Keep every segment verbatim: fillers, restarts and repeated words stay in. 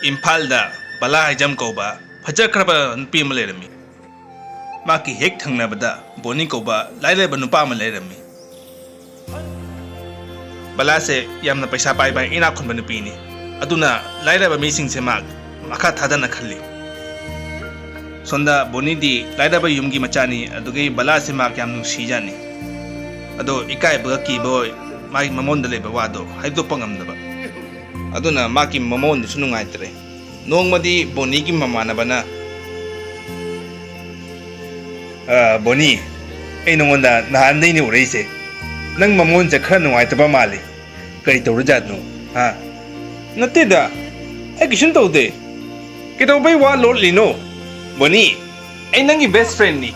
ꯏꯝꯐꯥꯜꯗ ꯕꯂꯥ ꯍꯥꯏꯖꯝ ꯀꯧꯕ ꯐꯖꯈ꯭ꯔꯕ ꯅꯨꯄꯤ ꯑꯃ ꯂꯩꯔꯝꯃꯤ꯫ ꯃꯍꯥꯛꯀꯤ ꯍꯦꯛ ꯊꯪꯅꯕꯗ ꯕꯣꯅꯤ ꯀꯧꯕ ꯂꯥꯏꯔꯕ ꯅꯨꯄꯥ ꯑꯃ ꯂꯩꯔꯝꯃꯤ꯫ ꯕꯂꯥꯁꯦ ꯌꯥꯝꯅ ꯄꯩꯁꯥ ꯄꯥꯏꯕ, ꯏꯅꯥꯛ ꯈꯨꯟꯕ ꯅꯨꯄꯤꯅꯤ꯫ ꯑꯗꯨꯅ ꯂꯥꯏꯔꯕ ꯃꯤꯁꯤꯡꯁꯦ ꯃꯍꯥꯛ ꯃꯈꯥ ꯊꯥꯗꯅ ꯈꯜꯂꯤ꯫ ꯁꯣꯝꯗ ꯕꯣꯅꯤꯗꯤ ꯂꯥꯏꯔꯕ ꯌꯨꯝꯒꯤ ꯃꯆꯥꯅꯤ, ꯑꯗꯨꯒꯤ ꯕꯂꯥꯁꯦ ꯃꯍꯥꯛ ꯌꯥꯝ ꯅꯨꯡꯁꯤꯖꯥꯠꯅꯤ꯫ ꯑꯗꯣ ꯏꯀꯥꯏꯕꯒ ꯀꯤꯕ ꯑꯣꯏ ꯃꯥꯒꯤ ꯃꯃꯣꯟꯗ ꯂꯩꯕ ꯋꯥꯗꯣ ꯍꯥꯏꯗꯣꯛꯄ ꯉꯝꯗꯕ꯫ ꯑꯗꯨꯅ ꯃꯍꯥꯛꯀꯤ ꯃꯃꯣꯟꯗꯨꯁꯨ ꯅꯨꯡꯉꯥꯏꯇ꯭ꯔꯦ꯫ ꯅꯣꯡꯃꯗꯤ ꯕꯣꯅꯤꯒꯤ ꯃꯃꯥꯟꯅꯕꯅ, "ꯑ, ꯕꯣꯅꯤ, ꯑꯩ ꯅꯉꯣꯟꯗ ꯅꯍꯥꯟꯗꯩꯅꯦ ꯎꯔꯛꯏꯁꯦ꯫ ꯅꯪ ꯃꯃꯣꯟꯁꯦ ꯈꯔ ꯅꯨꯡꯉꯥꯏꯇꯕ ꯃꯥꯜꯂꯤ꯫ ꯀꯔꯤ ꯇꯧꯔꯖꯥꯠꯅꯣ, ꯍꯥ?" "ꯅꯠꯇꯦꯗ, ꯑꯩ ꯀꯩꯁꯨꯝ ꯇꯧꯗꯦ꯫ ꯀꯩꯗꯧꯕꯩ ꯋꯥ ꯂꯣꯠꯂꯤꯅꯣ? ꯕꯣꯅꯤ, ꯑꯩ ꯅꯪꯒꯤ ꯕꯦꯁ ꯐ꯭ꯔꯦꯟꯅꯤ꯫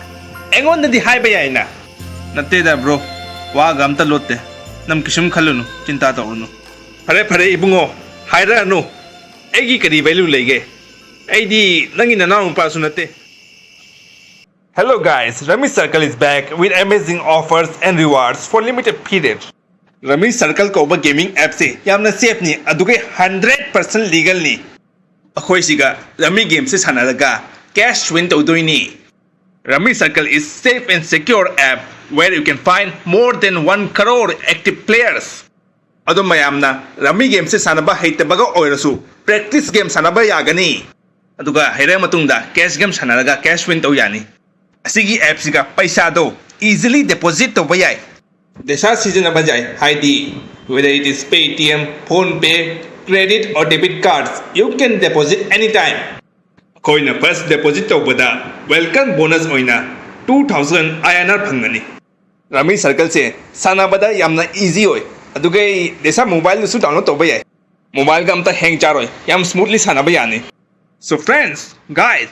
ꯑꯩꯉꯣꯟꯗꯗꯤ ꯍꯥꯏꯕ ꯌꯥꯏꯅ꯫" "ꯅꯠꯇꯦꯗ ꯕ꯭ꯔꯣ, ꯋꯥꯒ ꯑꯝꯇ ꯂꯣꯠꯇꯦ꯫ ꯅꯪ ꯀꯩꯁꯨꯝ ꯈꯜꯂꯨꯅꯨ, ꯆꯤꯟꯇꯥ ꯇꯧꯔꯨꯅꯨ꯫" "ꯐꯔꯦ ꯐꯔꯦ ꯏꯕꯨꯡꯉꯣ, ꯍꯥꯏꯔꯛꯑꯅꯨ꯫ ꯑꯩꯒꯤ ꯀꯔꯤ ꯚꯦꯂꯨ ꯂꯩꯒꯦ? ꯑꯩꯗꯤ ꯅꯪꯒꯤ ꯅꯅꯥꯎ ꯅꯨꯄꯥꯁꯨ ꯅꯠꯇꯦ꯫" Hello guys, Rummy Circle is back with amazing offers and rewards for limited period. Rummy Circle ꯀꯧꯕ ꯒꯦꯃꯤꯡ ꯑꯦꯞꯁꯦ ꯌꯥꯝꯅ ꯁꯦꯐꯅꯤ, ꯑꯗꯨꯒ ꯍꯟꯗ꯭ꯔꯦꯠ ꯄꯥꯔꯁꯦꯟ ꯂꯤꯒꯜꯅꯤ꯫ ꯑꯩꯈꯣꯏ ꯁꯤꯒ ꯔꯃꯤ ꯒꯦꯝꯁꯦ ꯁꯥꯟꯅꯔꯒ ꯀꯦꯁ ꯋꯤꯟ ꯇꯧꯗꯣꯏꯅꯤ꯫ Rummy Circle is safe and secure app where you can find more than one crore active players. ꯑꯗꯣ ꯃꯌꯥꯝꯅ ꯔꯃꯤ ꯒꯦꯝꯁꯦ ꯁꯥꯟꯅꯕ ꯍꯩꯇꯕꯒ ꯑꯣꯏꯔꯁꯨ ꯄ꯭ꯔꯦꯛꯇꯤꯁ ꯒꯦꯝ ꯁꯥꯟꯅꯕ ꯌꯥꯒꯅꯤ꯫ ꯑꯗꯨꯒ ꯍꯩꯔ ꯃꯇꯨꯡꯗ ꯀꯦꯁ ꯒꯦꯝ ꯁꯥꯟꯅꯔꯒ ꯀꯦꯁ ꯋꯤꯟ ꯇꯧ ꯌꯥꯅꯤ꯫ ꯑꯁꯤꯒꯤ ꯑꯦꯞꯁꯤꯒ ꯄꯩꯁꯥꯗꯣ ꯏꯖꯤꯂꯤ ꯗꯤꯄꯣꯖꯤꯠ ꯇꯧꯕ ꯌꯥꯏ꯫ ꯄꯩꯁꯥ ꯁꯤꯖꯤꯟꯅꯕ ꯌꯥꯏ, ꯍꯥꯏꯗꯤ whether it is Paytm, PhonePe, credit or debit cards, you can deposit anytime. ꯑꯩꯈꯣꯏꯅ ꯐꯥꯔꯁ ꯗꯤꯄꯣꯖꯤꯠ ꯇꯧꯕꯗ ꯋꯦꯜꯀꯝ ꯕꯣꯅꯁ ꯑꯣꯏꯅ two thousand I N R ꯐꯪꯒꯅꯤ꯫ ꯔꯃꯤ ꯁꯔꯀꯜꯁꯦ ꯁꯥꯟꯅꯕꯗ ꯌꯥꯝꯅ ꯏꯖꯤ ꯑꯣꯏ, ꯑꯗꯨꯒ ꯗꯦꯁꯥ ꯃꯣꯕꯥꯏꯜꯗꯁꯨ ꯗꯥꯎꯟꯂꯣꯗ ꯇꯧꯕ ꯌꯥꯏ꯫ ꯃꯣꯕꯥꯏꯜꯒ ꯑꯝꯇ ꯍꯦꯡ ꯆꯥꯔꯣꯏ, ꯌꯥꯝ ꯁ꯭ꯃꯨꯠꯂꯤ ꯁꯥꯟꯅꯕ ꯌꯥꯅꯤ꯫ So friends, guys,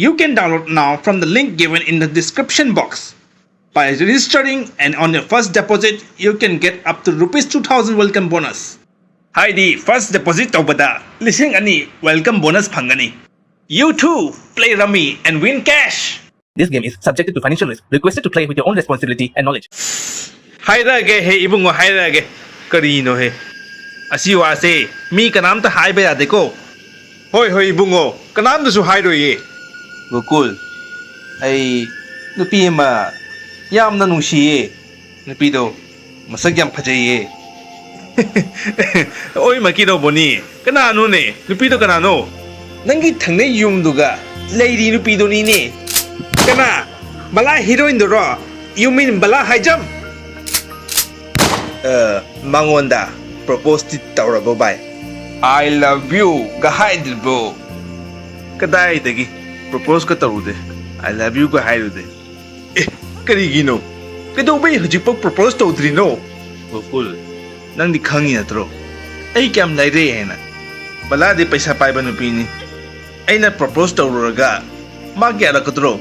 you can download now from the link given in the description box. By registering and on your first deposit, you can get up to rupees two thousand welcome bonus. ꯍꯥꯏꯗꯤ first deposit ꯇꯧꯕꯗ ꯂꯤꯁꯤꯡ ꯑꯅꯤ welcome bonus ꯐꯪꯒꯅꯤ꯫ You too, play Rummy and win cash. This game is subjected to financial risk. Requested to play with your own responsibility and knowledge. ꯍꯥꯏꯔꯛꯑꯒꯦ ꯍꯦ ꯏꯕꯨꯡꯉꯣ, ꯍꯥꯏꯔꯛꯑꯒꯦ꯫ ꯀꯔꯤꯅꯣ ꯍꯦ? ꯑꯁꯤ ꯋꯥꯁꯦ ꯃꯤ ꯀꯅꯥꯝꯇ ꯍꯥꯏꯕ ꯌꯥꯗꯦꯀꯣ꯫ ꯍꯣꯏ, ꯍꯣꯏ, ꯏꯕꯨꯡꯉꯣ, ꯀꯅꯥꯝꯇꯁꯨ ꯍꯥꯏꯔꯣꯏꯌꯦ꯫ ꯒꯣꯀꯨꯜ, ꯑꯩ ꯅꯨꯄꯤ ꯑꯃ ꯌꯥꯝꯅ ꯅꯨꯡꯁꯤꯌꯦ꯫ ꯅꯨꯄꯤꯗꯣ ꯃꯁꯛ ꯌꯥꯝ ꯐꯖꯩꯌꯦ꯫ ꯑꯣꯏ, ꯃꯀꯤꯔꯣ ꯕꯣꯅꯤ, ꯀꯅꯥꯅꯣꯅꯦ? ꯅꯨꯄꯤꯗꯣ ꯀꯅꯥꯅꯣ? ꯅꯪꯒꯤ ꯊꯪꯅꯩ ꯌꯨꯝꯗꯨꯒ ꯂꯩꯔꯤ ꯅꯨꯄꯤꯗꯨꯅꯤꯅꯦ꯫ ꯀꯅꯥ? ꯕꯂꯥ ꯍꯤꯔꯣꯏꯟꯗꯨꯔꯣ? You mean ꯕꯂꯥ ꯍꯥꯏꯖꯝ? ꯑ, ꯃꯉꯣꯟꯗ ꯄ꯭ꯔꯣꯄꯣꯁꯇꯤ ꯇꯧꯔꯕꯣ ꯚꯥꯏ? "I love you" ꯒ ꯍꯥꯏꯗ꯭ꯔꯤꯕꯣ? ꯀꯗꯥꯏꯗꯒꯤ ꯄ꯭ꯔꯣꯄꯣꯁꯀ ꯇꯧꯔꯨꯗꯦ, "I love you" ꯒ ꯍꯥꯏꯔꯨꯗꯦ꯫ ꯑꯦ, ꯀꯔꯤꯒꯤꯅꯣ? ꯀꯩꯗꯧꯕꯩ ꯍꯧꯖꯤꯛꯐꯥꯎ ꯄ꯭ꯔꯣꯄꯣꯁ ꯇꯧꯗ꯭ꯔꯤꯅꯣ? ꯒꯣꯀꯨꯜ, ꯅꯪꯗꯤ ꯈꯪꯉꯤ ꯅꯠꯇ꯭ꯔꯣ ꯑꯩ ꯀꯌꯥꯝ ꯂꯥꯏꯔꯩ ꯍꯥꯏꯅ? ꯕꯂꯥꯗꯤ ꯄꯩꯁꯥ ꯄꯥꯏꯕ ꯅꯨꯄꯤꯅꯤ꯫ ꯑꯩꯅ ꯄ꯭ꯔꯣꯄꯣꯁ ꯇꯧꯔꯨꯔꯒ ꯃꯥ ꯌꯥꯔꯛꯀꯗ꯭ꯔꯣ?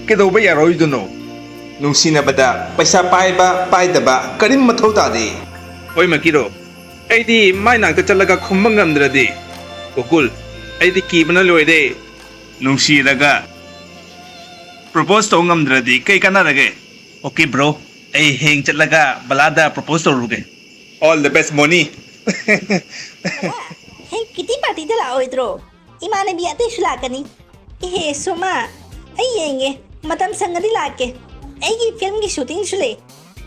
ꯀꯩꯗꯧꯕ ꯌꯥꯔꯣꯏꯗꯣꯏꯅꯣ? ꯅꯨꯡꯁꯤꯅꯕꯗ ꯄꯩꯁꯥ ꯄꯥꯏꯕ ꯄꯥꯏꯗꯕ ꯀꯔꯤꯝ ꯃꯊꯧ ꯇꯥꯗꯦ꯫ ꯍꯣꯏ, ꯃꯀꯤꯔꯣ, ꯑꯩꯗꯤ ꯃꯥꯏ ꯅꯥꯛꯇ ꯆꯠꯂꯒ ꯈꯨꯝꯕ ꯉꯝꯗ꯭ꯔꯗꯤ? ꯒꯣꯀꯨꯜ, ꯑꯩꯗꯤ ꯀꯤꯕꯅ ꯂꯣꯏꯔꯦ꯫ ꯅꯨꯡꯁꯤꯔꯒ ꯄ꯭ꯔꯣꯄꯣꯁ ꯇꯧ ꯉꯝꯗ꯭ꯔꯗꯤ ꯀꯩ ꯀꯥꯟꯅꯔꯒꯦ? ꯑꯣꯀꯦ ꯕ꯭ꯔꯣ, ꯑꯩ ꯍꯌꯦꯡ ꯆꯠꯂꯒ ꯕꯂꯥꯗ ꯄ꯭ꯔꯣꯄꯣꯁ ꯇꯧꯔꯨꯒꯦ꯫ All the best, Moni. ꯍꯦ, ꯀꯤꯇꯤ ꯄꯥꯔꯇꯤꯗ ꯂꯥꯛꯑꯣꯏꯗ꯭ꯔꯣ? ꯏꯃꯥꯟꯅꯕꯤ ꯑꯇꯩꯁꯨ ꯂꯥꯛꯀꯅꯤ꯫ ꯏꯍꯦ, ꯁꯣꯃꯥ, ꯑꯩ ꯌꯦꯡꯒꯦ꯫ ꯃꯇꯝ ꯁꯪꯉꯗꯤ ꯂꯥꯛꯀꯦ꯫ ꯑꯩꯒꯤ ꯐꯤꯜꯝꯒꯤ ꯁꯨꯇꯤꯡꯁꯨ ꯂꯩ꯫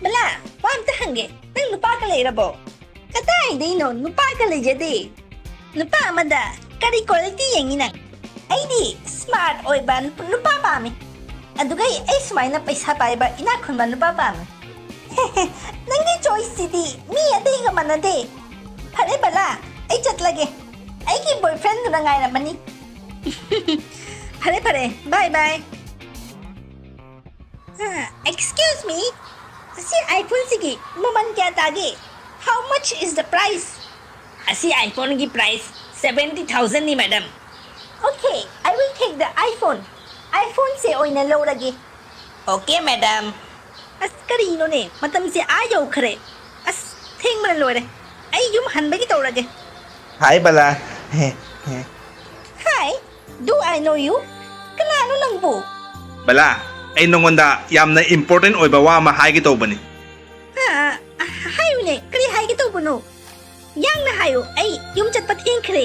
ꯕꯂꯥ, ꯋꯥ ꯑꯝꯇ ꯍꯪꯒꯦ꯫ ꯅꯪ ꯅꯨꯄꯥꯒ ꯂꯩꯔꯕꯣ? ꯀꯗꯥꯏꯗꯩꯅꯣ? ꯅꯨꯄꯥꯒ ꯂꯩꯖꯗꯦ꯫ ꯅꯨꯄꯥ ꯑꯃꯗ ꯀꯔꯤ ꯀ꯭ꯋꯥꯂꯤꯇꯤ ꯌꯦꯡꯉꯤ ꯅꯪ? ꯑꯩꯗꯤ ꯁ꯭ꯃꯥꯔꯠ ꯑꯣꯏꯕ ꯅꯨꯄꯥ ꯄꯥꯝꯃꯤ꯫ ꯑꯗꯨꯒ ꯑꯩ ꯁꯨꯃꯥꯏꯅ ꯄꯩꯁꯥ ꯄꯥꯏꯕ ꯏꯅꯥꯛ ꯈꯨꯟꯕ ꯅꯨꯄꯥ ꯄꯥꯝꯃꯤ꯫ ꯅꯪꯒꯤ ꯆꯣꯏꯁꯁꯤꯗꯤ ꯃꯤ ꯑꯇꯩꯒ ꯃꯥꯟꯅꯗꯦ꯫ ꯐꯔꯦ ꯕꯂꯥ, ꯑꯩ ꯆꯠꯂꯒꯦ꯫ ꯑꯩꯒꯤ ꯕꯣꯏꯐ꯭ꯔꯦꯟꯗꯨꯅ ꯉꯥꯏꯔꯝꯃꯅꯤ꯫ ꯐꯔꯦ ꯐꯔꯦ, ꯕꯥꯏ ꯕꯥꯏ꯫ ꯑꯦꯛꯁꯀ꯭ꯌꯨꯁ ꯃꯤ, ꯑꯁꯤ ꯑꯥꯏꯐꯣꯟꯁꯤꯒꯤ ꯃꯃꯜ ꯀꯌꯥ ꯇꯥꯒꯦ? How much is the price? ꯑꯁꯤ ꯑꯥꯏꯐꯣꯟꯒꯤ ꯄ꯭ꯔꯥꯏꯁ ꯁꯕꯦꯟꯇꯤ ꯊꯥꯎꯖꯟꯅꯤ, madam. Okay, I will take the iPhone. ꯑꯥꯏꯐꯣꯟꯁꯦ ꯑꯣꯏꯅ ꯂꯧꯔꯒꯦ꯫ Okay, madam. ꯑꯁ, ꯀꯔꯤꯅꯣꯅꯦ, ꯃꯇꯝꯁꯦ ꯑꯥ ꯌꯧꯈ꯭ꯔꯦ꯫ ꯑꯁ, ꯊꯦꯡꯕꯅ ꯂꯣꯏꯔꯦ꯫ ꯑꯩ ꯌꯨꯝ ꯍꯟꯕꯒꯤ ꯇꯧꯔꯒꯦ꯫ ꯍꯥꯏ ꯕꯂꯥ꯫ ꯍꯦ, ꯍꯦ꯫ Hi, do I know you? ꯀꯅꯥꯅꯣ ꯅꯪꯕꯨ? ꯕꯂꯥ, ꯑꯩ ꯅꯉꯣꯟꯗ ꯌꯥꯝꯅ ꯏꯝꯄꯣꯔꯇꯦꯟ ꯑꯣꯏꯕ ꯋꯥ ꯑꯃ ꯍꯥꯏꯒꯦ ꯇꯧꯕꯅꯤ꯫ ꯑ, ꯍꯥꯏꯌꯨꯅꯦ, ꯀꯔꯤ ꯍꯥꯏꯒꯦ ꯇꯧꯕꯅꯣ? ꯌꯥꯡꯅ ꯍꯥꯏꯌꯨ, ꯑꯩ ꯌꯨꯝ ꯆꯠꯄ ꯊꯦꯡꯈ꯭ꯔꯦ꯫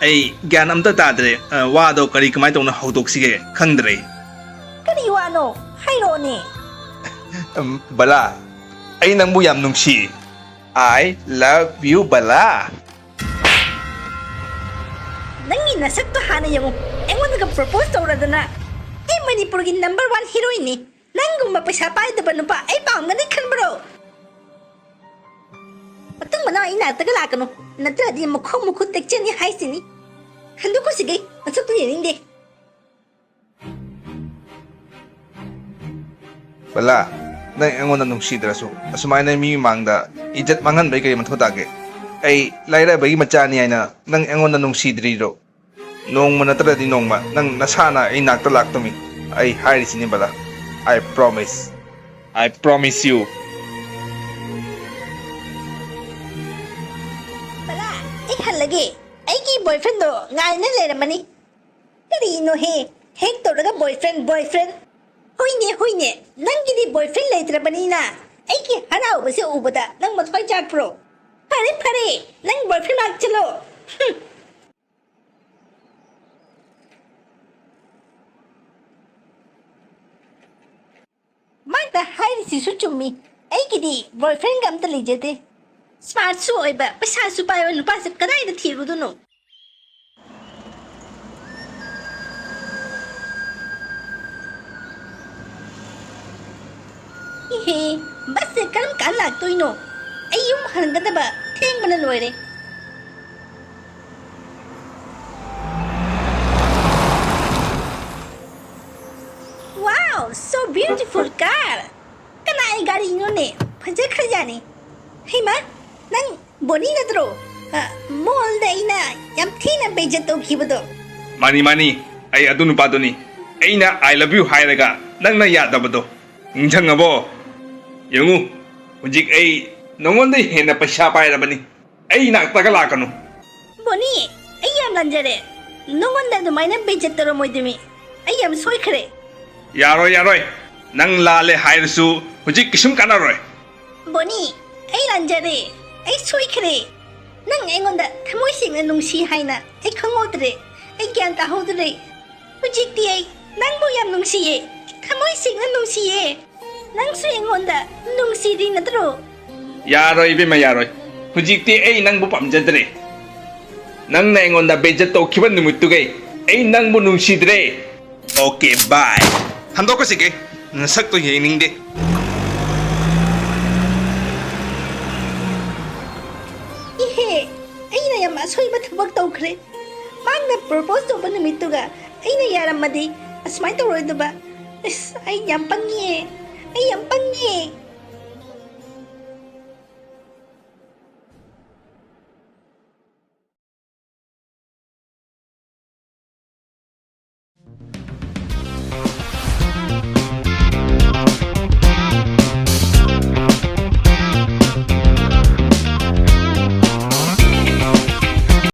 ꯑꯩ ꯒ꯭ꯌꯥꯟ ꯑꯝꯇ ꯇꯥꯗ꯭ꯔꯦ꯫ ꯑ, ꯋꯥꯗꯣ ꯀꯔꯤ, ꯀꯃꯥꯏꯅ ꯇꯧꯅ ꯍꯧꯗꯣꯛꯁꯤꯒꯦ ꯈꯪꯗ꯭ꯔꯦ꯫ ꯀꯔꯤ ꯋꯥꯅꯣ? ꯍꯥꯏꯔꯛꯑꯣꯅꯦ꯫ ꯎꯝ, ꯕꯂꯥ, ꯑꯩ ꯅꯪꯕꯨ ꯌꯥꯝ ꯅꯨꯡꯁꯤ꯫ I love you, ꯕꯂꯥ꯫ ꯅꯪꯒꯤ ꯅꯁꯛꯇꯣ ꯍꯥꯟꯅ ꯌꯦꯡꯉꯨ꯫ ꯑꯩꯉꯣꯟꯗꯒ propose ꯇꯧꯔꯗꯅ꯫ ꯑꯩ ꯃꯅꯤꯄꯨꯔꯒꯤ number one heroineꯅꯤ꯫ ꯅꯪꯒꯨꯝꯕ ꯄꯩꯁꯥ ꯄꯥꯏꯗꯕ ꯅꯨꯄꯥ ꯑꯩ ꯄꯥꯝꯒꯅꯤ ꯈꯟꯕ꯭ꯔꯣ? ꯃꯇꯨꯡ ꯃꯅꯥꯎ ꯑꯩ ꯅꯥꯛꯇꯒ ꯂꯥꯛꯀꯅꯨ, ꯅꯠꯇ꯭ꯔꯗꯤ ꯃꯈꯣꯡ ꯃꯈꯨꯠ ꯇꯦꯛꯆꯅꯤ ꯍꯥꯏꯁꯤꯅꯤ꯫ ꯍꯟꯗꯣꯛꯈꯣ ꯁꯤꯗꯩ, ꯃꯁꯛꯇꯨ ꯌꯦꯡꯅꯤꯡꯗꯦ꯫ ꯕꯂꯥ, ꯅꯪ ꯑꯩꯉꯣꯟꯗ ꯅꯨꯡꯁꯤꯗ꯭ꯔꯁꯨ ꯑꯁꯨꯃꯥꯏꯅ ꯃꯤ ꯃꯃꯥꯡꯗ ꯏꯖꯠ ꯃꯥꯡꯍꯟꯕꯩ ꯀꯔꯤ ꯃꯊꯧ ꯇꯥꯒꯦ? ꯑꯩ ꯂꯥꯏꯔꯕꯒꯤ ꯃꯆꯥꯅꯤ ꯍꯥꯏꯅ ꯅꯪ ꯑꯩꯉꯣꯟꯗ ꯅꯨꯡꯁꯤꯗ꯭ꯔꯤꯔꯣ? ꯅꯣꯡꯃ ꯅꯠꯇ꯭ꯔꯗꯤ ꯅꯣꯡꯃ ꯅꯪ ꯅꯁꯥꯅ ꯑꯩ ꯅꯥꯛꯇ ꯂꯥꯛꯇꯃꯤ꯫ ꯑꯩ ꯍꯥꯏꯔꯤꯁꯤꯅꯤ ꯕꯂꯥ, I promise, I promise you꯫ ꯕꯂꯥ, ꯑꯩ ꯍꯜꯂꯒꯦ꯫ ꯑꯩꯒꯤ boyfriendꯗꯣ ꯉꯥꯏꯅ ꯂꯩꯔꯝꯃꯅꯤ꯫ ꯀꯔꯤꯅꯣꯍꯦ? ꯍꯦꯛ ꯇꯧꯔꯒ boyfriend, boyfriend꯫ ꯍꯣꯏꯅꯦ, ꯍꯣꯏꯅꯦ, ꯅꯪꯒꯤꯗꯤ boyfriend ꯂꯩꯇ꯭ꯔꯕꯅꯤꯅ ꯑꯩꯒꯤ ꯍꯔꯥꯎꯕꯁꯦ ꯎꯕꯗ ꯅꯪ ꯃꯊ꯭ꯋꯥꯏ ꯆꯥꯛꯄ꯭ꯔꯣ? ꯐꯔꯦ, ꯐꯔꯦ, ꯅꯪ boyfriend ꯂꯥꯛꯆꯜꯂꯣ꯫ ꯍꯨꯝ꯫ ꯃꯥꯅ ꯍꯥꯏꯔꯤꯁꯤꯁꯨ ꯆꯨꯝꯃꯤ꯫ ꯑꯩꯒꯤꯗꯤ boyfriendꯒ ꯑꯝꯇ ꯂꯩꯖꯗꯦ꯫ Smartꯁꯨ ꯑꯣꯏꯕ, ꯄꯩꯁꯥꯁꯨ ꯄꯥꯏꯕ ꯅꯨꯄꯥꯁꯦ ꯀꯗꯥꯏꯗ ꯊꯤꯔꯨꯗꯣꯏꯅꯣ? ꯏꯍꯦ, busꯁꯦ ꯀꯔꯝ ꯀꯥꯟ ꯂꯥꯛꯇꯣꯏꯅꯣ? ꯑꯩ ꯌꯨꯝ ꯍꯟꯒꯗꯕ ꯊꯦꯡꯕꯅ ꯂꯣꯏꯔꯦ꯫ Wow, so beautiful car! ꯀꯅꯥꯒꯤ ꯒꯥꯔꯤꯅꯣꯅꯦ? ꯐꯖꯈ꯭ꯔꯖꯥꯠꯅꯤ꯫ ꯍꯩꯃꯥ, ꯅꯪ ꯕꯣꯅꯤ ꯅꯠꯇ꯭ꯔꯣ? ꯑ, mallꯗ ꯑꯩꯅ ꯌꯥꯝ ꯊꯤꯅ ꯕꯦꯏꯖꯠ ꯇꯧꯈꯤꯕꯗꯣ꯫ ꯃꯥꯅꯤ, ꯃꯥꯅꯤ, ꯑꯩ ꯑꯗꯨ ꯅꯨꯄꯥꯗꯨꯅꯤ꯫ ꯑꯩꯅ "I love you" ꯍꯥꯏꯔꯒ ꯅꯪꯅ ꯌꯥꯗꯕꯗꯣ꯫ ꯅꯤꯡꯁꯤꯡꯉꯕꯣ? ꯌꯦꯡꯉꯨ, ꯍꯧꯖꯤꯛ ꯑꯩ ꯅꯉꯣꯟꯗ ꯍꯦꯟꯅ ꯄꯩꯁꯥ ꯄꯥꯏꯔꯕꯅꯤ꯫ ꯑꯩ ꯅꯥꯛꯇꯒ ꯂꯥꯛꯀꯅꯨ꯫ ꯕꯣꯅꯤ, ꯑꯩ ꯌꯥꯝ ꯂꯥꯟꯖꯔꯦ꯫ ꯅꯉꯣꯟꯗ ꯑꯗꯨꯃꯥꯏꯅ ꯕꯦꯏꯖꯠ ꯇꯧꯔꯝꯃꯣꯏꯗꯃꯤ꯫ ꯑꯩ ꯌꯥꯝ ꯁꯣꯏꯈ꯭ꯔꯦ꯫ ꯌꯥꯔꯣꯏ, ꯌꯥꯔꯣꯏ꯫ ꯅꯪ ꯂꯥꯜꯂꯦ ꯍꯥꯏꯔꯁꯨ ꯍꯧꯖꯤꯛ ꯀꯩꯁꯨꯝ ꯀꯥꯟꯅꯔꯣꯏ꯫ ꯕꯣꯅꯤ, ꯑꯩ ꯂꯥꯟꯖꯔꯦ꯫ ꯑꯩ ꯁꯣꯏꯈ꯭ꯔꯦ꯫ ꯅꯪ ꯑꯩꯉꯣꯟꯗ ꯊꯃꯣꯏ ꯁꯦꯡꯅ ꯅꯨꯡꯁꯤ ꯍꯥꯏꯅ ꯑꯩ ꯈꯪꯍꯧꯗ꯭ꯔꯦ꯫ ꯑꯩ ꯒ꯭ꯌꯥꯟ ꯇꯥꯍꯧꯗ꯭ꯔꯦ꯫ ꯍꯧꯖꯤꯛꯇꯤ ꯑꯩ ꯅꯪꯕꯨ ꯌꯥꯝ ꯅꯨꯡꯁꯤꯌꯦ꯫ ꯊꯃꯣꯏ ꯁꯦꯡꯅ ꯅꯨꯡꯁꯤꯌꯦ꯫ ꯅꯪꯁꯨ ꯑꯩꯉꯣꯟꯗ ꯅꯨꯡꯁꯤꯔꯤ ꯅꯠꯇ꯭ꯔꯣ? ꯌꯥꯔꯣꯏ ꯏꯕꯦꯝꯃ, ꯌꯥꯔꯣꯏ꯫ ꯍꯧꯖꯤꯛꯇꯤ ꯑꯩ ꯅꯪꯕꯨ ꯄꯥꯝꯖꯗ꯭ꯔꯦ꯫ ꯅꯪꯅ ꯑꯩꯉꯣꯟꯗ ꯕꯦꯏꯖꯠ ꯇꯧꯈꯤꯕ ꯅꯨꯃꯤꯠꯇꯨꯒꯩ ꯑꯩ ꯅꯪꯕꯨ ꯅꯨꯡꯁꯤꯗ꯭ꯔꯦ꯫ ꯑꯣꯀꯦ, ꯕꯥꯏ꯫ ꯍꯟꯗꯣꯛꯈ꯭ꯔꯁꯤꯒꯦ꯫ ꯅꯁꯛꯇꯣ ꯌꯦꯡꯅꯤꯡꯗꯦ꯫ ꯏꯍꯦ, ꯑꯩꯅ ꯌꯥꯝ ꯑꯁꯣꯏꯕ ꯊꯕꯛ ꯇꯧꯈ꯭ꯔꯦ꯫ ꯃꯥꯅ ꯄ꯭ꯔꯣꯄꯣꯁ ꯇꯧꯕ ꯅꯨꯃꯤꯠꯇꯨꯒ ꯑꯩꯅ ꯌꯥꯔꯝꯃꯗꯤ ꯑꯁꯨꯃꯥꯏꯅ ꯇꯧꯔꯣꯏꯗꯕ꯫ ꯑꯁ, ꯑꯩ ꯌꯥꯝ ꯄꯪꯉꯦ꯫ ꯑꯩ ꯌꯥꯝ ꯄꯪꯉꯦ꯫